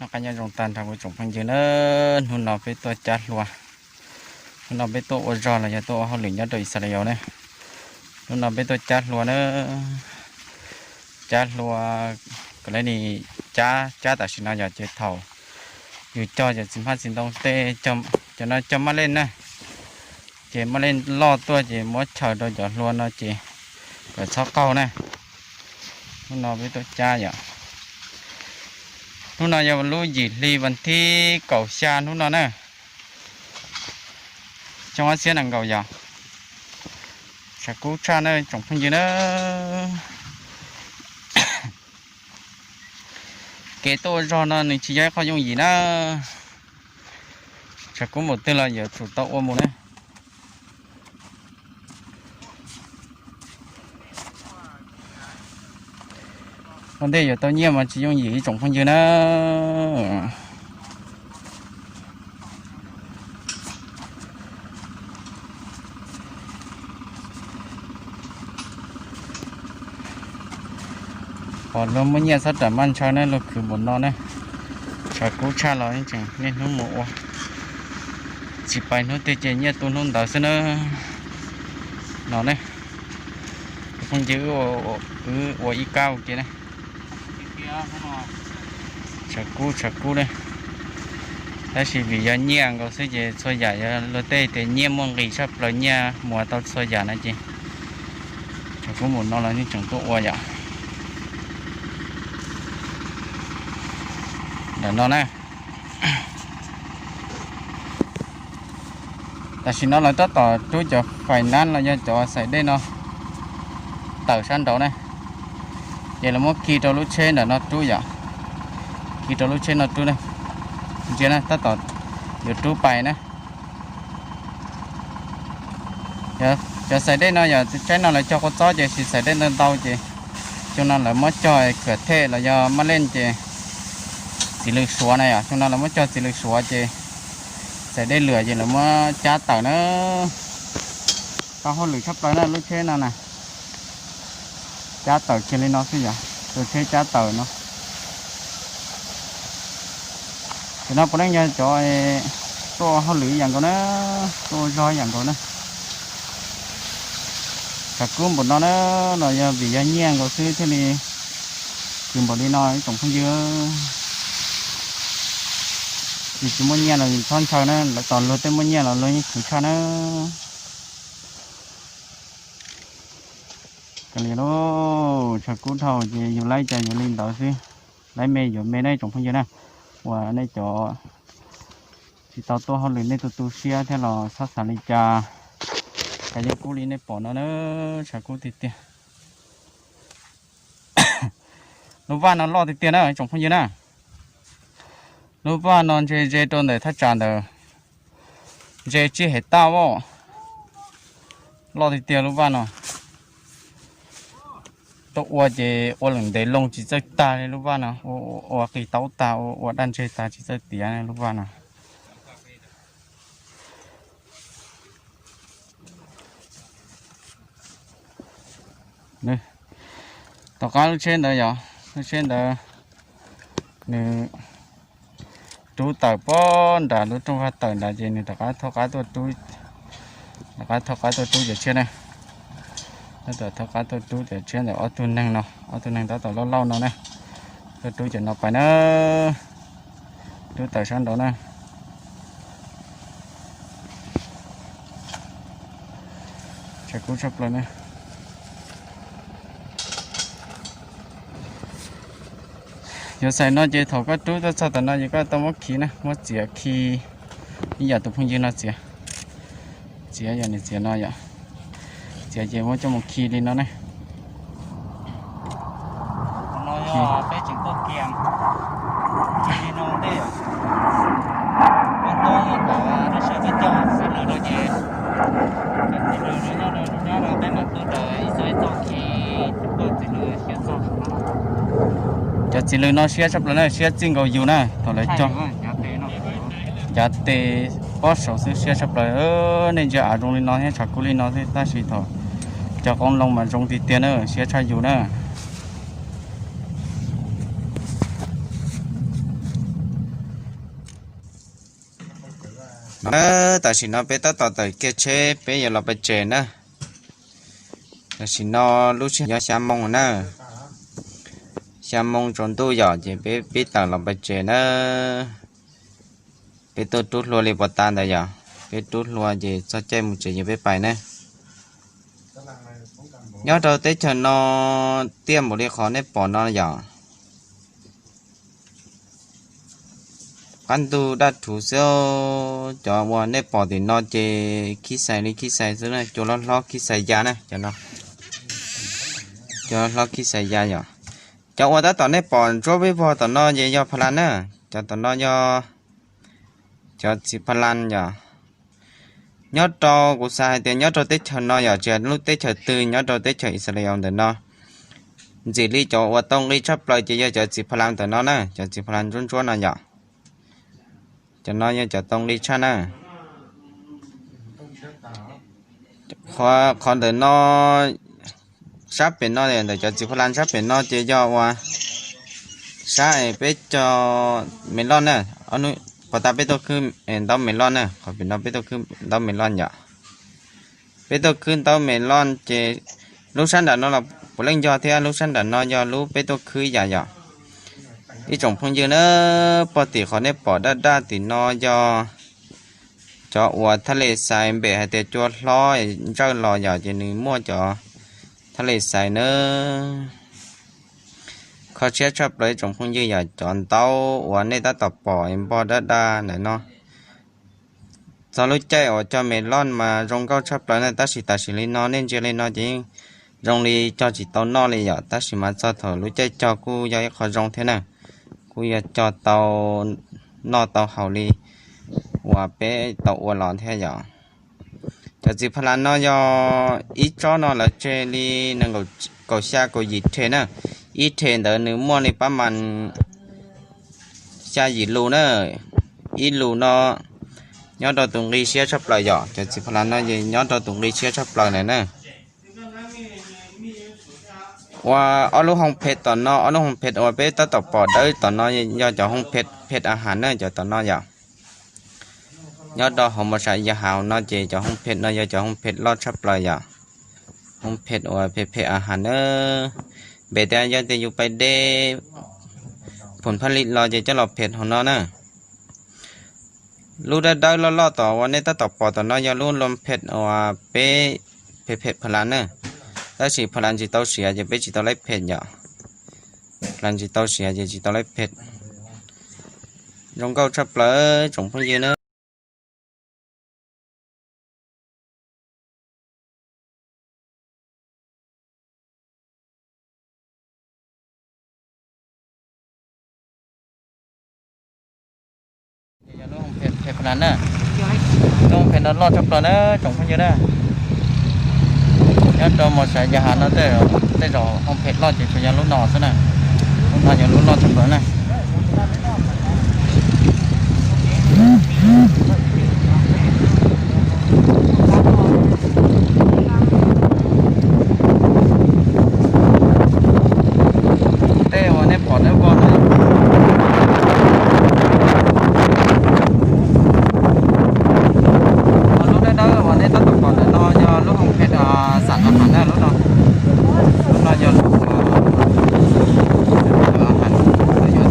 Noj qab nyob zoo tag nrho kuv tsoom phooj ywg na, hnub no peb tuaj cab hlua, hnub no peb tuaj ua zog los yog tuaj ua hauj lwm nyob rau Ixalayees na. Hnub no peb tuaj cab hlua na, cab hlua, kom le ni, cab cab tam sim no yog ces thaum yus cog cov txiv hmab txiv ntoo tej, cov no cog maj lej na, ces maj lej loj tuaj ces muab chaws rau cov hlua no ces kom txhob qaug na. Hnub no peb tuaj cab yom. Hnub no yog lub yim hli vas thib kaum xya hnub no na, xyoo ob txhiab nees nkaum yom. Tshav kub tshaj na tsoom phooj ywg na. Kev tuaj ua zog no nws tsis yog ib qho yooj yim na, tshav kub npaum twg los yuav tsum tau ua mus na. Ua ntej yuav tau nyiaj mas tsis yooj yim ib tsoom phooj ywg na. Pom luag muaj nyiaj txhob ram maj ntshaw na, luag khwv npaum no na. Tshav kub tshaj los tseem niaj hnub mus ua, tsis pais hnub twg ces nyiaj tu hnub ntawd xwb na. No ne, phooj ywg, wb ua ib kab ua ke na. Tshav kub, tshav kub ne. Tab sis vim yog nyiaj nkaus xwb ces txhua yam yog luag tej tias nyiaj muaj nqis tshaj plaws, nyiaj muas tau txhua yam no ces tshav kub npaum no los yeej tseem tuaj ua yom. Ntawm no na, tam sim no lawv tab tom rub cov fais nab los yog cov xais dej no tawm sab nraud na, ces lawv muab khi rau lub tsheb ntawm no rub yom, khi rau lub tsheb no rub na. Ntsia na, tab tom yuav rub pais na. Cov xais dej no yog tsaib no lawv cog kua txob ces sis xais dej ntau ntau ces xyoo no lawv muab cog khuam thej los yog maj lej ces txiv lws suav na yom, xyoo no lawv muab cog txiv lws suav ces xais dej lwam ces lawv muab cab tawm na. Tau hauj lwm tshaj plaws na lub tsheb no na. Cab tawm kiag li no xwb yom, tus tsheb cab tawm no. Cov no puav leej yog cov tuaj hauj lwm ib yam nkaus na, tuaj ua zog ib yam nkaus na. Tshav kub npaum no na, los yog vim yog nyiaj nkaus xwb thiaj li khwv npaum li no ib tsoom phooj ywg. Yus tsis muaj nyiaj los txhob ntshaw na, lawv tos luag tej muaj nyiaj los luag yeej khwv tshaj na. Kav liam lauj, tshav kub dhau ces yus laib cas yuav li ntawd xwb, laib me yuav me na ib tsoom phooj ywg na. Uas nej cov tsis tau tuaj hauj lwm nej tu tu siab thiab los txhob xav li cas, cas yeej kub li nej pom no na, tshav kub tiag tiag. Lub vaj no loj tiag tiag na ib tsoom phooj ywg na. Lub vaj no ntshe ze rau ntawm thaj tsam ntawd, ntshe tsib hem taj os. Loj tiag tiag lub vaj no. Tuaj ua ces ua lawm ntev loo tsis txawj tag li lub vaj no, ua qis taub tag, ua daj ntseg tag tsis txawj tiav lub vaj no. Tom qab lub tsheb ntawd yog, lub tsheb ntawd nws rub tawm pob nram lub rooj vag tawm nrad ces nws rov qab thauj qab tuaj rub, rov qab thauj qab tuaj rub cov tshiab na. Tab tom thauj qab tuaj rub cov tshiab ntawm ob tug neeg no, ob tug neeg tab tom lauj lauj no na, tuaj rub cov no pais na. Rub tawm sab nraud na. Tshav kub tshaj plaws na. Yuav xais no ces thaum koj rub tuaj txog tom no ces koj tau muab khi na, muab txiav khi ib yam tus phooj ywg no txiav. Txiav yog nws txiav no yom. Txiav ces muab coj mus khi li no ne. Cov txiv lws no siab tshaj plaws na, siab txij nkaus yus na thaum lawv cog. Ncav tes pob saud xwb siab tshaj plaws. Nej ntsia av zoo li no thiab tshav kub li no xwb tab sis thaum cog qoob loo mas zoo tiag tiag na, siab tshaj yus na. No, tam sim no peb tab tom tawm kiag tsheb peb yuav los pais tsev na. Tam sim no lub sij hawm yog xya moo na, xya moo tsaus ntuj yom, ces peb pib tawm los pais tsev na. Peb tuaj rub hlua li puas tas ntawd yom, peb rub hlua ces txog caij mus tsev ces peb pais na. Nyob rau teb chaws no tiaj npaum li qhov nej pom no yom. Qab ntug daj rhuv xwb, cov uas nej pom tim no ces khib xais li khib xais xwb na, cua hlob hlob khib xais ya na, cov no, cua hlob khib xais ya yom. Cov uas tab tom nej pom ntsuab vij vog tom no ces yog pha las na, cov tom no yog cov txiv pha las yom. Nyob rau, kuv xav hais tias nyob rau teb chaws no yom, tsis hais lub teb chaws twg, nyob rau teb chaws Israel ntawm no, ntxim li cov uas tau nqi tshaj plaws ces yog cov txiv pha las ntawm no na, cov txiv pha las ntsuab ntsuab no yom. Cov no yog cov tau nqi tshaj na. Qhov ntawm no, sab pem no, ntawm cov txiv pha las sab pem no ces yog uas sab es peb cog me loj na. Puas tas peb tuaj khwb ntaub me loj na, qhov pem no peb tuaj khwb ntaub me loj yom. Peb tuaj khwb ntaub me loj ces lub sab nram no los puav leej yog thiab, lub sab nram no yog lub peb tuaj khwb yam yom. Ib tsoom phooj ywg na, pog tim qhov nej pom daj daj tim no yog cov uas thaj les xais, npem hais tias cua hlob ntsawj los yom, ces nws muaj cov thaj les xais na. Kho siab tshaj plaws ib tsoom phooj ywg yom, cov ntaub uas nej tab tom pom npog daj daj ntawm no. Txog lub caij uas cog me loj mas zoo nkauj tshaj plaws na, tab sis tam sim li no nej ntsia li no ces yeej zoo li cog tsis tau noj li yom, tab sis mas txog thaum lub caij cog kuj yog ib qho zoo thiab na, kuj yog cog tau noj tau haus li uas peb tau ua los thiab yom. Cov txiv pha las no yog ib tsob no lawv tseg li nees nkaum xya kaum yim rhe na, ib rhe ntawd nws muaj li pab mas xya yim lus na, ib lus no nyob rau tus nqi siab tshaj plaws yom, cov txiv pha las no nyob rau tus nqi siab tshaj plaws na na. Uas ob lub hoo phem tom no, ob lub hoo phem uas peb tab tom pom dawb tom no yog cov hoo phem a has na, cov tom no yom. Nyob rau hauv mos sav ya hav no ces cov hoo phem no yog cov hoo phem loj tshaj plaws yom. Hoo phem uas phem phem a has na. Npem tias yog tias yus pais de phum phaj li los ces coj los phem hauv no na. Lub dawb dawb loj loj tom uas nej tab tom pom tom no yog lub loo phem uas peb phem phem pha las na, tab sis pha las tsis tau siav ces peb tsis tau laib phem yom. Pha las tsis tau siav ces tsis tau laib phem. Zoo nkauj tshaj plaws tsoom phooj ywg na. Yog lub hoo phem pha las na, lub hoo phem no loj tshaj plaws na tsoom phooj ywg na. Nyob rau mos sav ya hav no tej zaum hoo phem loj ces tsuas yog lub no xwb na, lub no yog lub loj tshaj plaws na. Tej uas nej pom dawb vog no, lub dawb dawb uas nej tab tom pom ntawm no yog lub hoo phem xam a has na, lub no, lub no yog lub a has, yuav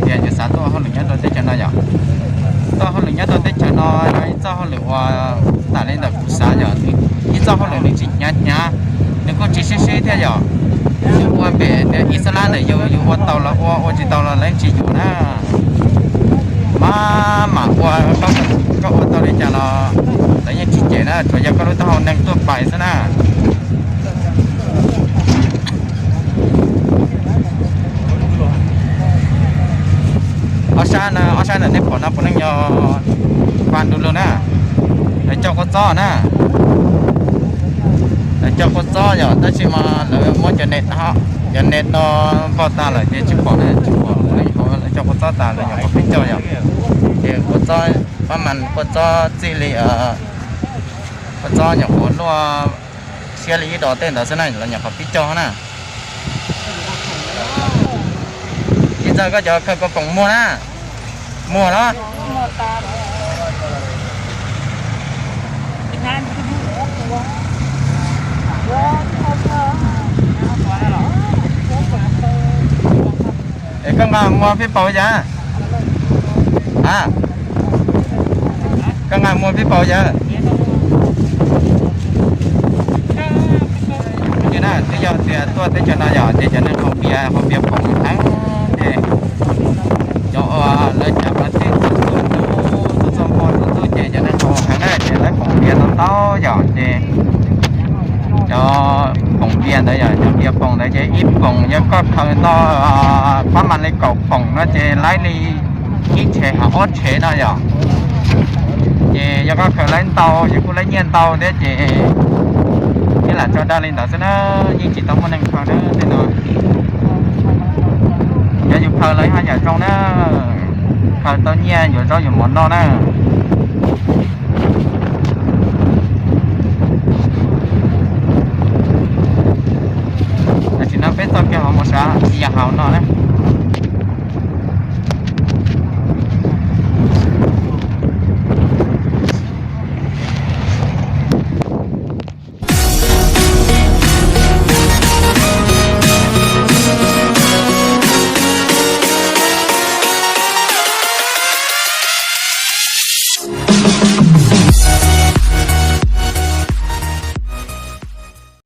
tias yuav xav tuaj hauj lwm nyob rau teb chaws no yom. Tuaj hauj lwm nyob rau teb chaws no yog ib txoj hauj lwm uas tam li ntawm kuv xav yog ib txoj hauj lwm nws tsis hnyav hnyav, nws kuj tsis sib sib thiab yom. Yus ua pem tias ib xab lab ntawm yus, yus ua tau los ua, ua tsis tau los lawv tsis yuav na. Mas mam ua, koj ua tau li cas los lawv yeej tsis cem na, tsuas yog koj lub taub hau neeg tuaj pais xwb na. Ob sab, ob sab ntawm nej pom no puav leej yog vaj du lug na, lawv coj kua txob na. Lawv coj kua txob yom, tab sis mas lawv muab cov net, cov net no npog tag lawm ces tsis pom na, tsis pom lawv coj kua txob tas, lawv nyuam qhuav pib coj yom. Ces kua txob, pab mas kua txob txij li, kua txob nyuam qhuav luaj siab li ib dos tej ntawd xwb na, lawv nyuam qhuav pib coj na. Ib txawm koj cov khaws kua poom muag na, muag los? Es koj nqa muag pib paus yam? A, koj nqa muag pib paus yam? Ces na, twb yog tias tuaj teb chaws no yom, ces cov neeg haus npias, haus npias poom heev ces cov, lawv cov pas tij txhua txhua ntu, txhua txhua npua txhua txhua ces cov neeg haus heev na ces lawv poom npias tau ntau yom. Ces cov poom npias ntawd yom, cov npias poom ntawd ces ib poom yog koj khaws tau pab mas li kaum poom no ces laib li ib tshev hos ob tshev no yom. Ces yog koj khaws laib ntau ces kuj laib nyiaj ntau thiab ces yeej lam tso dag li ntawd xwb na, yeej tsis tau muaj neeg khaws na tej no. Yog yus khaws los yeej haj yam zoo na, khaws tau nyiaj yuav zaub yuav mov noj na. Tam sim no peb txoj kev hauv mus sav txiv yam haus no na.